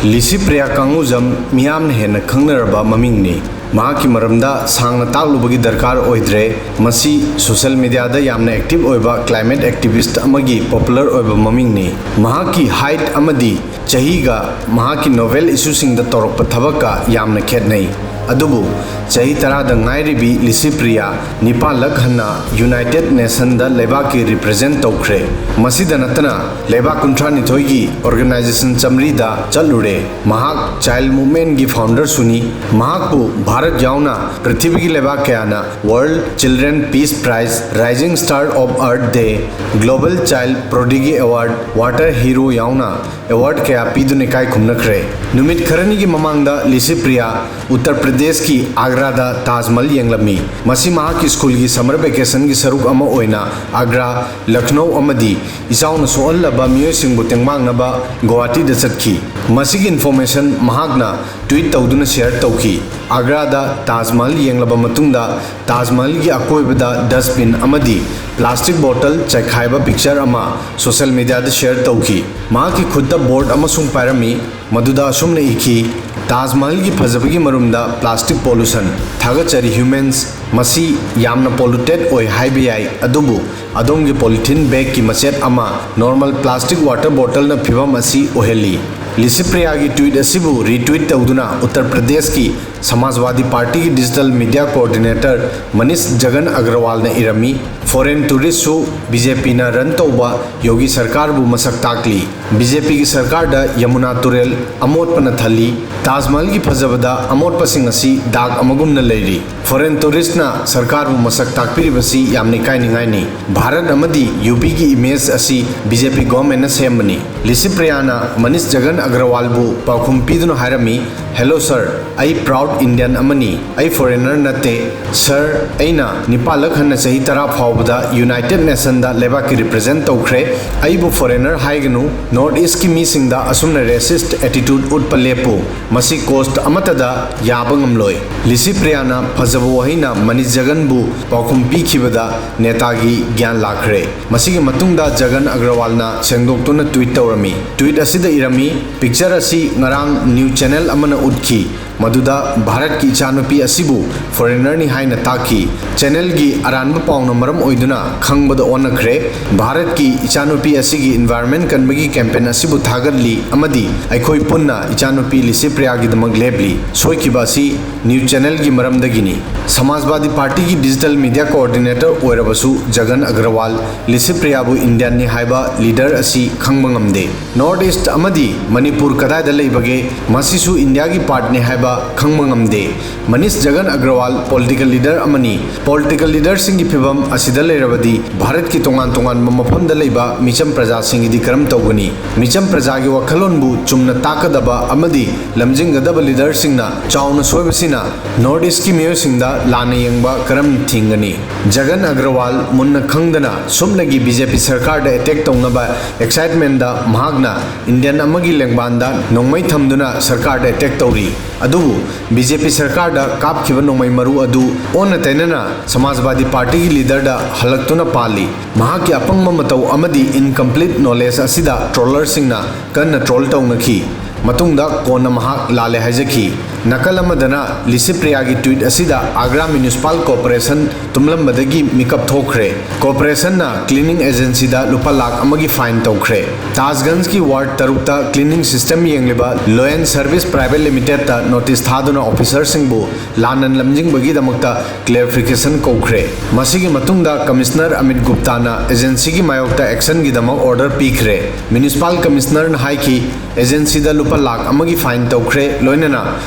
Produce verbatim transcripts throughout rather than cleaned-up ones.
ꯂꯤꯁꯤ ꯄ꯭ꯔꯤꯌꯥ ꯀꯥꯡꯉꯨꯖꯝ ꯃꯤꯌꯥꯝꯅ ꯍꯦꯟꯅ ꯈꯪꯅꯔꯕ ꯃꯃꯤꯡꯅꯤ꯫ ꯃꯍꯥꯛꯀꯤ ꯃꯔꯝꯗ ꯁꯥꯡꯅ ꯇꯥꯛꯂꯨꯕꯒꯤ ꯗꯔꯀꯥꯔ ꯑꯣꯏꯗ꯭ꯔꯦ꯫ ꯃꯁꯤ ꯁꯣꯁꯦꯜ ꯃꯤꯗꯤꯌꯥꯗ ꯌꯥꯝꯅ ꯑꯦꯛꯇꯤꯚ ꯑꯣꯏꯕ ꯀ꯭ꯂꯥꯏꯃꯦꯠ ꯑꯦꯛꯇꯤꯚꯤꯁ꯭ꯠ ꯑꯃꯒꯤ ꯄꯣꯄꯨꯂꯔ ꯑꯣꯏꯕ ꯃꯃꯤꯡꯅꯤ꯫ ꯃꯍꯥꯛꯀꯤ ꯍꯥꯏꯠ ꯑꯃꯗꯤ ꯆꯍꯤꯒ ꯃꯍꯥꯛꯀꯤ ꯅꯣꯕꯦꯜ ꯏꯁꯨꯁꯤꯡꯗ ꯇꯧꯔꯛꯄ ꯊꯕꯛꯀ ꯌꯥꯝꯅ ꯈꯦꯠꯅꯩ꯫ ꯑꯗꯨꯕꯨ ꯆꯍꯤ ꯇꯔꯥꯗ ꯉꯥꯏꯔꯤꯕꯤ ꯂꯤꯁꯤ ꯄ꯭ꯔꯤꯌꯥ ꯅꯤꯄꯥꯜꯂꯛ ꯍꯟꯅ ꯌꯨꯅꯥꯏꯇꯦꯗ ꯅꯦꯁꯟꯗ ꯂꯩꯕꯥꯛꯀꯤ ꯔꯤꯄ꯭ꯔꯖꯦꯟꯠ ꯇꯧꯈ꯭ꯔꯦ꯫ ꯃꯁꯤꯗ ꯅꯠꯇꯅ ꯂꯩꯕꯥꯛ ꯀꯨꯟꯊ꯭ꯔꯥꯅꯤꯊꯣꯏꯒꯤ ꯑꯣꯔꯒꯅꯥꯏꯖꯦꯁꯟ ꯆꯥꯃꯔꯤꯗ ꯆꯠꯂꯨꯔꯦ꯫ ꯃꯍꯥꯛ ꯆꯥꯏꯜ ꯃꯨꯚꯃꯦꯟꯠꯀꯤ ꯐꯥꯎꯟꯗꯔꯁꯨꯅꯤ꯫ ꯃꯍꯥꯛꯄꯨ ꯚꯥꯔꯠ ꯌꯥꯎꯅ ꯄ꯭ꯔꯤꯊꯤꯕꯤꯒꯤ ꯂꯩꯕꯥꯛ ꯀꯌꯥꯅ World Children Peace Prize, Rising Star of Earth Day, Global Child Prodigy Award, Water Hero ꯌꯥꯎꯅ ꯑꯦꯋꯥꯔꯗ ꯀꯌꯥ ꯄꯤꯗꯨꯅ ꯏꯀꯥꯏ ꯈꯨꯝꯅꯈ꯭ꯔꯦ꯫ ꯅꯨꯃꯤꯠ ꯈꯔꯅꯤꯒꯤ ꯃꯃꯥꯡꯗ ꯂꯤꯁꯤ ꯄ꯭ꯔꯤꯌꯥ ꯎꯠꯇꯔ ꯄ꯭ꯔꯗꯦꯁꯀꯤ ꯑꯥꯒ꯭ꯔꯥꯗ ꯇꯥꯖ ꯃꯍꯜ ꯌꯦꯡꯂꯝꯃꯤ꯫ ꯃꯁꯤ ꯃꯍꯥꯛꯀꯤ ꯁ꯭ꯀꯨꯜꯒꯤ ꯁꯝꯃꯔ ꯚꯦꯀꯦꯁꯟꯒꯤ ꯁꯔꯨꯛ ꯑꯃ ꯑꯣꯏꯅ ꯑꯥꯒ꯭ꯔꯥ, ꯂꯈꯅꯧ ꯑꯃꯗꯤ ꯏꯆꯥꯎꯅ ꯁꯣꯛꯍꯜꯂꯕ ꯃꯤꯑꯣꯏꯁꯤꯡꯕꯨ ꯇꯦꯡꯕꯥꯡꯅꯕ ꯒꯨꯋꯥꯍꯥꯇꯤꯗ ꯆꯠꯈꯤ꯫ ꯃꯁꯤꯒꯤ ꯏꯟꯐꯣꯔꯃꯦꯁꯟ ꯃꯍꯥꯛꯅ ꯇ꯭ꯋꯤꯠ ꯇꯧꯗꯨꯅ ꯁꯦꯌꯔ ꯇꯧꯈꯤ꯫ ꯑꯥꯒ꯭ꯔꯥꯗ ꯇꯥꯖ ꯃꯍꯜ ꯌꯦꯡꯂꯕ ꯃꯇꯨꯡꯗ ꯇꯥꯖ ꯃꯍꯜꯒꯤ ꯑꯀꯣꯏꯕꯗ ꯗꯁꯕꯤꯟ ꯑꯃꯗꯤ ꯄ꯭ꯂꯥꯁꯇꯤꯛ ꯕꯣꯇꯜ ꯆꯥꯏꯈꯥꯏꯕ ꯄꯤꯛꯆꯔ ꯑꯃ ꯁꯣꯁꯦꯜ ꯃꯤꯗꯤꯌꯥꯗ ꯁꯦꯌꯔ ꯇꯧꯈꯤ꯫ ꯃꯍꯥꯛꯀꯤ ꯈꯨꯠꯇ ꯕꯣꯔꯗ ꯑꯃꯁꯨꯡ ꯄꯥꯏꯔꯝꯃꯤ, ꯃꯗꯨꯗ ꯑꯁꯨꯝꯅ ꯏꯈꯤ, "ꯇꯥꯖ ꯃꯍꯜꯒꯤ ꯐꯖꯕꯒꯤ ꯃꯔꯨꯝꯗ ꯄ꯭ꯂꯥꯁꯇꯤꯛ ꯄꯣꯂꯨꯁꯟ꯫ ꯊꯥꯒꯠꯆꯔꯤ ꯍ꯭ꯌꯨꯃꯦꯟꯁ꯫ ꯃꯁꯤ ꯌꯥꯝꯅ ꯄꯣꯂꯨꯇꯦꯗ ꯑꯣꯏ ꯍꯥꯏꯕ ꯌꯥꯏ, ꯑꯗꯨꯕꯨ ꯑꯗꯣꯝꯒꯤ ꯄꯣꯂꯤꯊꯤꯟ ꯕꯦꯒꯀꯤ ꯃꯆꯦꯠ ꯑꯃ ꯅꯣꯔꯃꯦꯜ ꯄ꯭ꯂꯥꯁꯇꯤꯛ ꯋꯥꯇꯔ ꯕꯣꯇꯜꯅ ꯐꯤꯚꯝ ꯑꯁꯤ ꯑꯣꯏꯍꯜꯂꯤ"꯫ ꯂꯤꯁꯤꯄ꯭ꯔꯤꯌꯥꯒꯤ ꯇ꯭ꯋꯤꯠ ꯑꯁꯤꯕꯨ ꯔꯤꯇ꯭ꯋꯤꯠ ꯇꯧꯗꯨꯅ ꯎꯠꯇꯔ ꯄ꯭ꯔꯗꯦꯁꯀꯤ ꯁꯃꯥꯖꯋꯥꯗꯤ ꯄꯥꯔꯇꯤꯒꯤ digital media coordinator Manish Jagan ꯑꯒ꯭ꯔꯋꯥꯜꯅ ꯏꯔꯝꯃꯤ, "ꯐꯣꯔꯦꯟ ꯇꯨꯔꯤꯁ꯭ꯠꯁꯨ ꯕꯤꯖꯦꯄꯤꯅ ꯔꯟ ꯇꯧꯕ ꯌꯣꯒꯤ ꯁꯔꯀꯥꯔꯕꯨ ꯃꯁꯛ ꯇꯥꯛꯂꯤ꯫ ꯕꯤꯖꯦꯄꯤꯒꯤ ꯁꯔꯀꯥꯔꯗ ꯌꯃꯨꯅꯥ ꯇꯨꯔꯦꯜ ꯑꯃꯣꯠꯄꯅ ꯊꯜꯂꯤ꯫ ꯇꯥꯖ ꯃꯍꯜꯒꯤ ꯐꯖꯕꯗ ꯑꯃꯣꯠꯄꯁꯤꯡ ꯑꯁꯤ ꯗꯥꯛ ꯑꯃꯒꯨꯝꯅ ꯂꯩꯔꯤ꯫ ꯐꯣꯔꯦꯟ ꯇꯨꯔꯤꯁ꯭ꯠꯅ ꯁꯔꯀꯥꯔꯕꯨ ꯃꯁꯛ ꯇꯥꯛꯄꯤꯔꯤꯕꯁꯤ ꯌꯥꯝꯅ ꯏꯀꯥꯏꯅꯤꯡꯉꯥꯏꯅꯤ꯫ ꯚꯥꯔꯠ ꯑꯃꯗꯤ ꯌꯨ ꯄꯤꯒꯤ ꯏꯃꯦꯖ ꯑꯁꯤ ꯕꯤꯖꯦꯄꯤ ꯒꯣꯚꯔꯟꯃꯦꯟꯠꯅ ꯁꯦꯝꯕꯅꯤ"꯫ ꯂꯤꯁꯤꯄ꯭ꯔꯤꯌꯥꯅ ꯃꯅꯤꯁ ꯖꯒꯟ ꯑꯒ꯭ꯔꯋꯥꯜꯕꯨ ꯄꯥꯎꯈꯨꯝ ꯄꯤꯗꯨꯅ ꯍꯥꯏꯔꯝꯃꯤ, "ꯍꯦꯂꯣ ꯁꯔ, ꯑꯩ ꯄ꯭ꯔꯥꯎꯗ ꯏꯟꯗꯤꯌꯟ ꯑꯃꯅꯤ꯫ ꯑꯩ ꯐꯣꯔꯦꯅꯔ ꯅꯠꯇꯦ꯫ ꯁꯔ, ꯑꯩꯅ ꯅꯤꯄꯥꯜꯂꯛ ꯍꯟꯅ ꯆꯍꯤ ꯇꯔꯥ ꯐꯥꯎꯕꯗ ꯌꯨꯅꯥꯏꯇꯦꯗ ꯅꯦꯁꯟꯗ ꯂꯩꯕꯥꯛꯀꯤ ꯔꯤꯄ꯭ꯔꯖꯦꯟ ꯇꯧꯈ꯭ꯔꯦ꯫ ꯑꯩꯕꯨ ꯐꯣꯔꯦꯅꯔ ꯍꯥꯏꯒꯅꯨ, ꯅꯣꯔꯠ ꯏꯁꯀꯤ ꯃꯤꯁꯤꯡꯗ ꯑꯁꯨꯝꯅ ꯔꯦꯁꯤꯁ ꯑꯦꯇꯤꯇ꯭ꯌꯨꯗ ꯎꯠꯄ ꯂꯦꯞꯄꯨ꯫ ꯃꯁꯤ ꯀꯣꯁꯠ ꯑꯃꯠꯇꯗ ꯌꯥꯕ ꯉꯝꯂꯣꯏ꯫ ꯂꯤꯁꯤ ꯄ꯭ꯔꯤꯌꯥꯅ ꯐꯖꯕ ꯋꯥꯍꯩꯅ ꯃꯅꯤꯁ ꯖꯒꯟꯕꯨ ꯄꯥꯎꯈꯨꯝ ꯄꯤꯈꯤꯕꯗ ꯅꯦꯇꯥꯒꯤ ꯒ꯭ꯌꯥꯟ ꯂꯥꯛꯈ꯭ꯔꯦ꯫ ꯃꯁꯤꯒꯤ ꯃꯇꯨꯡꯗ ꯖꯒꯟ ꯑꯒ꯭ꯔꯋꯥꯜꯅ ꯁꯦꯡꯗꯣꯛꯇꯨꯅ ꯇ꯭ꯋꯤꯠ ꯇꯧꯔꯝꯃꯤ꯫ ꯇ꯭ꯋꯤꯠ ꯑꯁꯤꯗ ꯏꯔꯝꯃꯤ, "ꯄꯤꯛꯆꯔ ꯑꯁꯤ ꯉꯔꯥꯡ ꯅ꯭ꯌꯨꯁ ꯆꯦꯅꯦꯜ ꯑꯃꯅ ꯎꯠꯈꯤ, ꯃꯗꯨꯗ ꯚꯥꯔꯠꯀꯤ ꯏꯆꯥꯅꯨꯄꯤ ꯑꯁꯤꯕꯨ ꯐꯣꯔꯦꯅꯔꯅꯤ ꯍꯥꯏꯅ ꯇꯥꯛꯈꯤ꯫ ꯆꯦꯅꯦꯜꯒꯤ ꯑꯔꯥꯟꯕ ꯄꯥꯎꯅ ꯃꯔꯝ ꯑꯣꯏꯗꯨꯅ ꯈꯪꯕꯗ ꯑꯣꯟꯅꯈ꯭ꯔꯦ꯫ ꯚꯥꯔꯠꯀꯤ ꯏꯆꯥꯅꯨꯄꯤ ꯑꯁꯤꯒꯤ ꯏꯟꯚꯥꯏꯔꯟꯃꯦꯟ ꯀꯟꯕꯒꯤ ꯀꯦꯝꯄꯦꯟ ꯑꯁꯤꯕꯨ ꯊꯥꯒꯠꯂꯤ ꯑꯃꯗꯤ ꯑꯩꯈꯣꯏ ꯄꯨꯟꯅ ꯏꯆꯥꯅꯨꯄꯤ ꯂꯤꯁꯤ ꯄ꯭ꯔꯤꯌꯥꯒꯤꯗꯃꯛ ꯂꯦꯞꯂꯤ꯫ ꯁꯣꯏꯈꯤꯕ ꯑꯁꯤ ꯅ꯭ꯌꯨꯁ ꯆꯦꯅꯦꯜꯒꯤ ꯃꯔꯝꯗꯒꯤꯅꯤ"꯫ ꯁꯃꯥꯖꯋꯥꯗꯤ ꯄꯥꯔꯇꯤꯒꯤ ꯗꯤꯖꯤꯇꯦꯜ ꯃꯤꯗꯤꯌꯥ ꯀꯣꯑꯣꯔꯗꯤꯅꯦꯇꯔ ꯑꯣꯏꯔꯕꯁꯨ ꯖꯒꯟ ꯑꯒ꯭ꯔꯋꯥꯜ ꯂꯤꯁꯤ ꯄ꯭ꯔꯤꯌꯥꯕꯨ ꯏꯟꯗꯤꯌꯟꯅꯤ ꯍꯥꯏꯕ ꯂꯤꯗꯔ ꯑꯁꯤ ꯈꯪꯕ ꯉꯝꯗꯦ꯫ ꯅꯣꯔꯠ ꯏꯁ꯭ꯠ ꯑꯃꯗꯤ ꯃꯅꯤꯄꯨꯔ ꯀꯗꯥꯏꯗ ꯂꯩꯕꯒꯦ? ꯃꯁꯤꯁꯨ ꯏꯟꯗꯤꯌꯥꯒꯤ ꯄꯥꯔꯠꯅꯤ ꯍꯥꯏꯕ ꯈꯪꯕ ꯉꯝꯗꯦ꯫ ꯃꯅꯤꯁ ꯖꯒꯟ ꯑꯒ꯭ꯔꯋꯥꯜ ꯄꯣꯂꯤꯇꯤꯀꯦꯜ ꯂꯤꯗꯔ ꯑꯃꯅꯤ꯫ ꯄꯣꯂꯤꯇꯤꯀꯦꯜ ꯂꯤꯗꯔꯁꯤꯡꯒꯤ ꯐꯤꯕꯝ ꯑꯁꯤꯗ ꯂꯩꯔꯕꯗꯤ ꯚꯥꯔꯠꯀꯤ ꯇꯣꯉꯥꯟ ꯇꯣꯉꯥꯟꯕ ꯃꯐꯝꯗ ꯂꯩꯕ ꯃꯤꯆꯝ ꯄ꯭ꯔꯖꯥꯁꯤꯡꯒꯤꯗꯤ ꯀꯔꯝ ꯇꯧꯒꯅꯤ? ꯃꯤꯆꯝ ꯄ꯭ꯔꯖꯥꯒꯤ ꯋꯥꯈꯜꯂꯣꯟꯕꯨ ꯆꯨꯝꯅ ꯇꯥꯛꯀꯗꯕ ꯑꯃꯗꯤ ꯂꯝꯖꯤꯡꯒꯗꯕ ꯂꯤꯗꯔꯁꯤꯡꯅ ꯆꯥꯎꯅ ꯁꯣꯏꯕꯁꯤꯅ ꯅꯣꯔꯠ ꯏꯁ꯭ꯠꯀꯤ ꯃꯤꯑꯣꯏꯁꯤꯡꯗ ꯂꯥꯟꯅ ꯌꯦꯡꯕ ꯀꯔꯝ ꯊꯤꯡꯒꯅꯤ? ꯖꯒꯟ ꯑꯒ꯭ꯔꯋꯥꯜ ꯃꯨꯟꯅ ꯈꯪꯗꯅ ꯁꯨꯞꯅꯒꯤ ꯕꯤ ꯖꯦ ꯄꯤ ꯁꯔꯀꯥꯔꯗ ꯑꯦꯇꯦꯛ ꯇꯧꯅꯕ ꯑꯦꯛꯁꯥꯏꯠꯃꯦꯟꯗ ꯃꯍꯥꯛꯅ ꯏꯟꯗꯤꯌꯟ ꯑꯃꯒꯤ ꯂꯦꯡꯕꯥꯟꯗ ꯅꯣꯡꯃꯩ ꯊꯝꯗꯨꯅ ꯁꯔꯀꯥꯔꯗ ꯑꯦꯇꯦꯛ ꯇꯧꯔꯤ꯫ ꯑꯗꯨꯕꯨ ꯕꯤ ꯖꯦ ꯄꯤ ꯁꯔꯀꯥꯔꯗ ꯀꯥꯞꯈꯤꯕ ꯅꯣꯡꯃꯩ ꯃꯔꯨ ꯑꯗꯨ ꯑꯣꯟꯅ ꯇꯩꯅꯅ ꯁꯃꯥꯖꯋꯥꯗꯤ ꯄꯥꯔꯇꯤꯒꯤ ꯂꯤꯗꯔꯗ ꯍꯜꯂꯛꯇꯨꯅ ꯄꯥꯜꯂꯤ꯫ ꯃꯍꯥꯛꯀꯤ ꯑꯄꯪꯕ ꯃꯇꯧ ꯑꯃꯗꯤ ꯏꯟꯀꯝꯄ꯭ꯂꯤꯠ ꯅꯣꯂꯦꯖ ꯑꯁꯤꯗ ꯇ꯭ꯔꯣꯂꯔꯁꯤꯡꯅ ꯀꯟꯅ ꯇ꯭ꯔꯣꯜ ꯇꯧꯅꯈꯤ꯫ ꯃꯇꯨꯡꯗ ꯀꯣꯟꯅ ꯃꯍꯥꯛ ꯂꯥꯜꯂꯦ ꯍꯥꯏꯖꯈꯤ꯫ ꯅꯥꯀꯜ ꯑꯃꯗꯅ ꯂꯤꯁꯤ ꯄ꯭ꯔꯤꯌꯥꯒꯤ ꯇ꯭ꯋꯤꯠ ꯑꯁꯤꯗ ꯑꯒ꯭ꯔꯥ ꯃ꯭ꯌꯨꯅꯤꯁꯤꯄꯥꯜ ꯀꯣꯔꯄꯣꯔꯦꯁꯟ ꯇꯨꯝꯂꯝꯕꯗꯒꯤ ꯃꯤꯀꯞ ꯊꯣꯛꯈ꯭ꯔꯦ꯫ ꯀꯣꯔꯄꯣꯔꯦꯁꯟꯅ ꯀ꯭ꯂꯤꯅꯤꯡ ꯑꯦꯖꯦꯟꯁꯤꯗ ꯂꯨꯄꯥ ꯂꯥꯈ ꯑꯃꯒꯤ ꯐꯥꯏꯟ ꯇꯧꯈ꯭ꯔꯦ꯫ ꯇꯥꯖꯒꯟꯖꯀꯤ ꯋꯥꯔꯗ ꯇꯔꯨꯛꯇ ꯀ꯭ꯂꯤꯅꯤꯡ ꯁꯤꯁꯇꯦꯝ ꯌꯦꯡꯂꯤꯕ ꯂꯣꯌꯟ ꯁꯔꯚꯤꯁ ꯄ꯭ꯔꯥꯏꯚꯦꯠ ꯂꯤꯃꯤꯇꯦꯗꯇ ꯅꯣꯇꯤꯁ ꯊꯥꯗꯨꯅ ꯑꯣꯐꯤꯁꯔꯁꯤꯡꯕꯨ ꯂꯥꯟꯅ ꯂꯝꯖꯤꯡꯕꯒꯤꯗꯃꯛꯇ ꯀ꯭ꯂꯦꯔꯤꯐꯤꯀꯦꯁꯟ ꯀꯧꯈ꯭ꯔꯦ꯫ ꯃꯁꯤꯒꯤ ꯃꯇꯨꯡꯗ ꯀꯃꯤꯁꯅꯔ ꯑꯃꯤꯠ ꯒꯨꯞꯇꯥꯅ ꯑꯦꯖꯦꯟꯁꯤꯒꯤ ꯃꯥꯌꯣꯛꯇ ꯑꯦꯛꯁꯟꯒꯤꯗꯃꯛ ꯑꯣꯔꯗꯔ ꯄꯤꯈ꯭ꯔꯦ꯫ ꯃ꯭ꯌꯨꯅꯤꯁꯤꯄꯥꯜ ꯀꯃꯤꯁꯅꯔꯅ ꯍꯥꯏꯈꯤ, ꯑꯦꯖꯦꯟꯁꯤꯗ ꯂꯨꯄꯥ ꯂꯥꯈ ꯑꯃꯒꯤ ꯐꯥꯏꯟ ꯇꯧꯈ꯭ꯔꯦ, ꯂꯣꯏꯅꯅ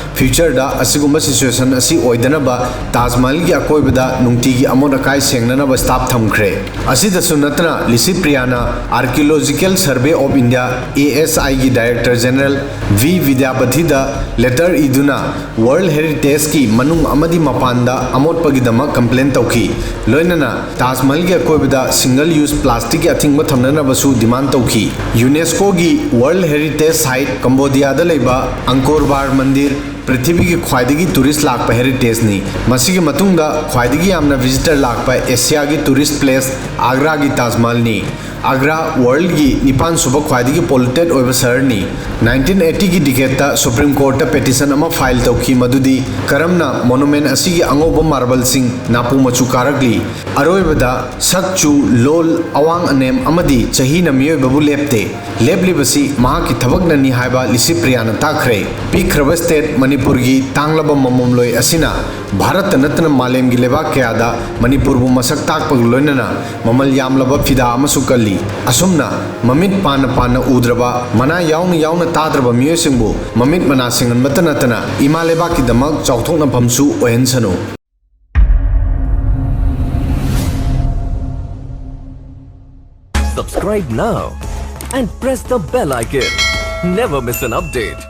ꯐ꯭ꯌꯨꯆꯔꯗ ꯑꯁꯤꯒꯨꯝꯕ ꯁꯤꯆꯨꯋꯦꯁꯟ ꯑꯁꯤ ꯑꯣꯏꯗꯅꯕ ꯇꯥꯖ ꯃꯍꯜꯒꯤ ꯑꯀꯣꯏꯕꯗ ꯅꯨꯡꯇꯤꯒꯤ ꯑꯃꯣꯠ ꯑꯀꯥꯏ ꯁꯦꯡꯅꯅꯕ ꯁ꯭ꯇꯥꯐ ꯊꯝꯈ꯭ꯔꯦ꯫ ꯑꯁꯤꯗꯁꯨ ꯅꯠꯇꯅ, ꯂꯤꯁꯤꯄ꯭ꯔꯤꯌꯥꯅ Archaeological Survey of India, A S I, ꯒꯤ ꯗꯥꯏꯔꯦꯛꯇꯔ ꯖꯦꯅꯔꯦꯜ ꯚꯤ ꯕꯤꯗ꯭ꯌꯥꯄꯊꯤꯗ ꯂꯦꯇꯔ ꯏꯗꯨꯅ ꯋꯥꯔꯜꯗ ꯍꯦꯔꯤꯇꯦꯖꯀꯤ ꯃꯅꯨꯡ ꯑꯃꯗꯤ ꯃꯄꯥꯟꯗ ꯑꯃꯣꯠꯄꯒꯤꯗꯃꯛ ꯀꯝꯄ꯭ꯂꯦꯟ ꯇꯧꯈꯤ꯫ ꯂꯣꯏꯅꯅ ꯇꯥꯖ ꯃꯍꯜꯒꯤ ꯑꯀꯣꯏꯕꯗ ꯁꯤꯡꯒꯜ ꯌꯨꯁ ꯄ꯭ꯂꯥꯁꯇꯤꯛꯀꯤ ꯑꯊꯤꯡꯕ ꯊꯝꯅꯅꯕꯁꯨ ꯗꯤꯃꯥꯟ ꯇꯧꯈꯤ꯫ ꯌꯨꯅꯦꯁꯀꯣꯒꯤ ꯋꯥꯔꯜꯗ ꯍꯦꯔꯤꯇꯦꯖ ꯁꯥꯏꯠ ꯀꯝꯕꯣꯗꯤꯌꯥꯗ ꯂꯩꯕ ꯑꯪꯀꯣꯔ ꯕꯥꯔ ꯃꯟꯗꯤꯔ ꯄ꯭ꯔꯤꯊꯤꯕꯤꯒꯤ ꯈ꯭ꯋꯥꯏꯗꯒꯤ ꯇꯨꯔꯤꯁ ꯂꯥꯛꯄ ꯍꯦꯔꯤꯇꯦꯖꯅꯤ꯫ ꯃꯁꯤꯒꯤ ꯃꯇꯨꯡꯗ ꯈ꯭ꯋꯥꯏꯗꯒꯤ ꯌꯥꯝꯅ ꯚꯤꯖꯤꯇꯔ ꯂꯥꯛꯄ ꯑꯦꯁꯤꯌꯥꯒꯤ ꯇꯨꯔꯤꯁ ꯄ꯭ꯂꯦꯁ ꯑꯒ꯭ꯔꯥꯒꯤ ꯇꯥꯖ ꯃꯍꯜꯅꯤ꯫ ꯑꯒ꯭ꯔꯥ ꯋꯥꯔꯜꯗꯒꯤ ꯅꯤꯄꯥꯟ ꯁꯨꯕ ꯈ꯭ꯋꯥꯏꯗꯒꯤ ꯄꯣꯂꯨꯇꯦꯠ ꯑꯣꯏꯕ ꯁꯍꯔꯅꯤ꯫ ꯅꯥꯏꯟꯇꯤꯟ ꯑꯩꯠꯇꯤꯒꯤ ꯗꯤꯀꯦꯗꯇ ꯁꯨꯄ꯭ꯔꯤꯝ ꯀꯣꯔꯠꯇ ꯄꯦꯇꯤꯁꯟ ꯑꯃ ꯐꯥꯏꯜ ꯇꯧꯈꯤ, ꯃꯗꯨꯗꯤ ꯀꯔꯝꯅ ꯃꯣꯅꯨꯃꯦꯟ ꯑꯁꯤꯒꯤ ꯑꯉꯧꯕ ꯃꯥꯔꯕꯜꯁꯤꯡ ꯅꯥꯄꯨ ꯃꯆꯨ ꯀꯥꯔꯛꯂꯤ꯫ ꯑꯔꯣꯏꯕꯗ, ꯁꯛ ꯆꯨ, ꯂꯣꯜ, ꯑꯋꯥꯡ ꯑꯅꯦꯝ ꯑꯃꯗꯤ ꯆꯍꯤꯅ ꯃꯤꯑꯣꯏꯕꯕꯨ ꯂꯦꯞꯇꯦ꯫ ꯂꯦꯞꯂꯤꯕꯁꯤ ꯃꯍꯥꯛꯀꯤ ꯊꯕꯛꯅꯅꯤ ꯍꯥꯏꯕ ꯂꯤꯁꯤꯄ꯭ꯔꯤꯌꯥꯅ ꯇꯥꯛꯈ꯭ꯔꯦ꯫ ꯄꯤꯛꯈ꯭ꯔꯕ ꯁ꯭ꯇꯦꯠ ꯃꯅꯤꯄꯨꯔꯒꯤ ꯇꯥꯡꯂꯕ ꯃꯃꯣꯝꯂꯣꯏ ꯑꯁꯤꯅ ꯚꯥꯔꯠꯇ ꯅꯠꯇꯅ ꯃꯥꯂꯦꯝꯒꯤ ꯂꯩꯕꯥꯛ ꯀꯌꯥꯗ ꯃꯅꯤꯄꯨꯔꯕꯨ ꯃꯁꯛ ꯇꯥꯛꯄꯒ ꯂꯣꯏꯅꯅ ꯃꯃꯜ ꯌꯥꯝꯂꯕ ꯐꯤꯗꯥ ꯑꯃꯁꯨ ꯀꯜꯂꯤ꯫ ꯑꯁꯨꯝꯅ ꯃꯃꯤꯠ ꯄꯥꯟꯅ ꯄꯥꯟꯅ ꯎꯗ꯭ꯔꯕ, ꯃꯅꯥ ꯌꯥꯎꯅ ꯌꯥꯎꯅ ꯇꯥꯗ꯭ꯔꯕ ꯃꯤꯑꯣꯏꯁꯤꯡꯕꯨ ꯃꯃꯤꯠ ꯃꯅꯥ ꯁꯤꯡꯍꯟꯕꯇ ꯅꯠꯇꯅ ꯏꯃꯥ ꯂꯩꯕꯥꯛꯀꯤꯗꯃꯛ ꯆꯥꯎꯊꯣꯛꯅꯐꯝꯁꯨ ꯑꯣꯏꯍꯟꯁꯅꯨ꯫ Subscribe now and press the bell icon. Never miss an update.